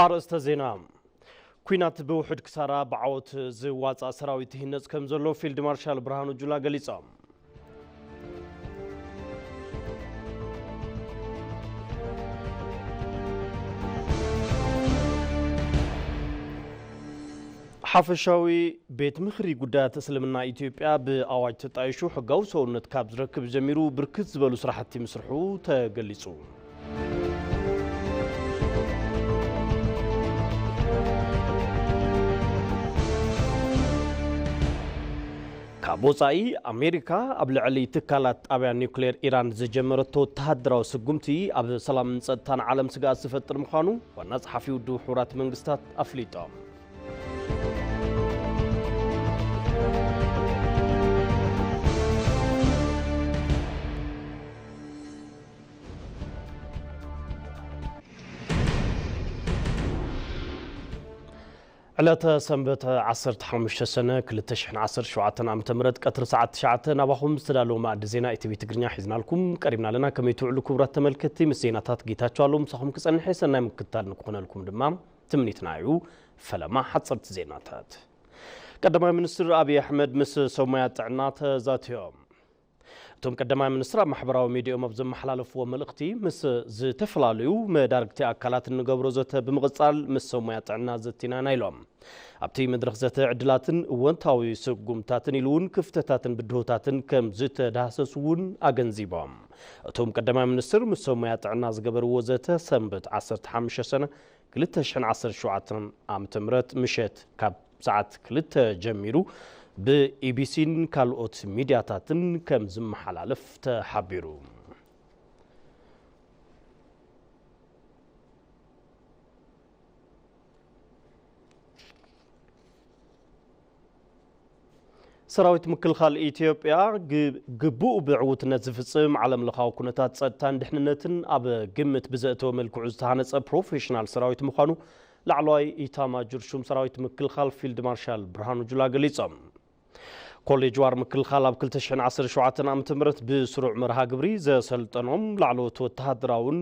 ኣርእስተ ዜና። ኲናት ብውሑድ ክሳራ ብዓወት ዝዋጻእ ሰራዊት ይህነጽ ከም ዘሎ ፊልድ ማርሻል ብርሃኑ ጁላ ገሊጾም። ሓፈሻዊ ቤት ምኽሪ ጉዳያት እስልምና ኢትዮጵያ ብኣዋጅ ተጣይሹ ሕጋዊ ሰውነት ካብ ዝረክብ ጀሚሩ ብርክት ዝበሉ ስራሕቲ ምስርሑ ተገሊጹ። ካብ ወጻኢ፣ ኣሜሪካ ኣብ ልዕሊ ትካላት ጣብያ ኒውክሌር ኢራን ዝጀመረቶ ወተሃደራዊ ስጉምቲ ኣብ ሰላምን ጸጥታን ዓለም ስግኣት ዝፈጥር ምዃኑ ዋና ጸሓፊ ውድብ ሕቡራት መንግስታት ኣፍሊጦም። ዕለተ ሰንበት ዓሰርተ ሓሙሽተ ሰነ ክልተ ሽሕን ዓሰርተ ሸውዓተን ዓመተ ምህረት ቀትሪ ሰዓት ትሽዓተ ናባኹም ዝተዳለወ ማእዲ ዜና ኢቲቪ ትግርኛ ሒዝናልኩም ቀሪብና ኣለና። ከመይ ትውዕሉ ክቡራት ተመልከትቲ? ምስ ዜናታት ጌታቸው ኣለዉ ምሳኹም ክጸንሕ እየ። ሰናይ ምክትታል ንክኾነልኩም ድማ ትምኒትና እዩ። ፈለማ ሓጸርቲ ዜናታት። ቀዳማይ ሚኒስትር ኣብይ ኣሕመድ ምስ ሰብ ሞያ ጥዕና ተዛትዮም። እቶም ቀዳማይ ሚኒስትር ኣብ ማሕበራዊ ሚዲያኦም ኣብ ዘመሓላለፍዎ መልእኽቲ፣ ምስ ዝተፈላለዩ መዳርግቲ ኣካላት እንገብሮ ዘተ ብምቕጻል ምስ ሰብ ሞያ ጥዕና ዘቲና ኢና ኢሎም። ኣብቲ መድረኽ ዘተ ዕድላትን እወንታዊ ስጉምታትን ኢሉ እውን ክፍተታትን ብድሆታትን ከም ዝተዳህሰሱ እውን ኣገንዚቦም። እቶም ቀዳማይ ሚኒስትር ምስ ሰብ ሞያ ጥዕና ዝገበርዎ ዘተ ሰንበት ዓሰርተ ሓሙሽተ ሰነ ክልተ ሽሕን ዓሰርተ ሸውዓተን ዓመተ ምህረት ምሸት ካብ ሰዓት ክልተ ጀሚሩ ብኢቢሲን ካልኦት ሚድያታትን ከም ዝመሓላለፍ ተሓቢሩ። ሰራዊት ምክልኻል ኢትዮጵያ ግ-፣ ግቡእ ብዕውትነት ዝፍጽም ዓለም ለኻዊ ኩነታት ጸጥታን ድሕንነትን ኣብ ግምት ብዘእተወ መልክዑ ዝተሃነጸ ፕሮፌሽናል ሰራዊት ምዃኑ ላዕለዋይ ኢታማጆር ሹም ሰራዊት ምክልኻል ፊልድ ማርሻል ብርሃኑ ጁላ ገሊጾም። ኮሌጅ ዋር ምክልኻል ኣብ ክልተ ሽሕን ዓሰርተ ሸውዓተን ዓመተ ምህረት ብስሩዕ መርሃ ግብሪ ዘሰልጠኖም ላዕለዎት ወተሃደራውን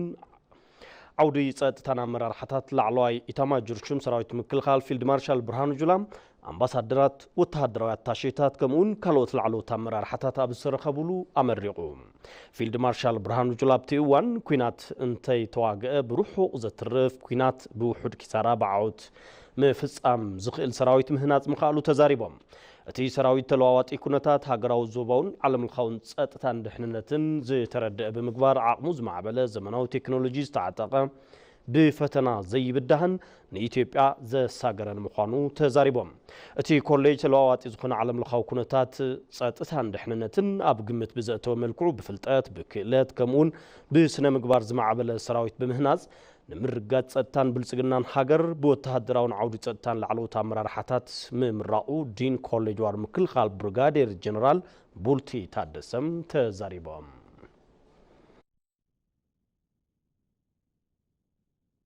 ዓውዲ ጸጥታን ኣመራርሓታት ላዕለዋይ ኢታማጆር ሹም ሰራዊት ምክልኻል ፊልድ ማርሻል ብርሃኑ ጁላ፣ ኣምባሳደራት፣ ወተሃደራዊ ኣታሼታት ከምኡውን ካልኦት ላዕለዎት ኣመራርሓታት ኣብ ዝተረኸብሉ ኣመሪቑ። ፊልድ ማርሻል ብርሃኑ ጁላ ኣብቲ እዋን፣ ኲናት እንተይተዋግአ ብርሑቕ ዘትርፍ፣ ኲናት ብውሑድ ኪሳራ ብዓወት ምፍጻም ዝኽእል ሰራዊት ምህናጽ ምኽኣሉ ተዛሪቦም። እቲ ሰራዊት ተለዋዋጢ ኩነታት ሃገራዊ፣ ዞባውን ዓለምለኻውን ጸጥታን ድሕንነትን ዝተረድአ ብምግባር፣ ዓቕሙ ዝማዕበለ፣ ዘመናዊ ቴክኖሎጂ ዝተዓጠቐ፣ ብፈተና ዘይብዳህን ንኢትዮጵያ ዘሳገረን ምዃኑ ተዛሪቦም። እቲ ኮሌጅ ተለዋዋጢ ዝኾነ ዓለምለኻዊ ኩነታት ጸጥታን ድሕንነትን ኣብ ግምት ብዘእተወ መልክዑ ብፍልጠት፣ ብክእለት ከምኡውን ብስነ ምግባር ዝማዕበለ ሰራዊት ብምህናጽ ንምርግጋጽ ጸጥታን ብልጽግናን ሃገር ብወተሃደራውን ዓውዲ ጸጥታን ላዕለዎት ኣመራርሓታት ምምራቑ ዲን ኮሌጅ ዋር ምክልኻል ብሪጋዴር ጀነራል ቡልቲ ታደሰም ተዛሪቦም።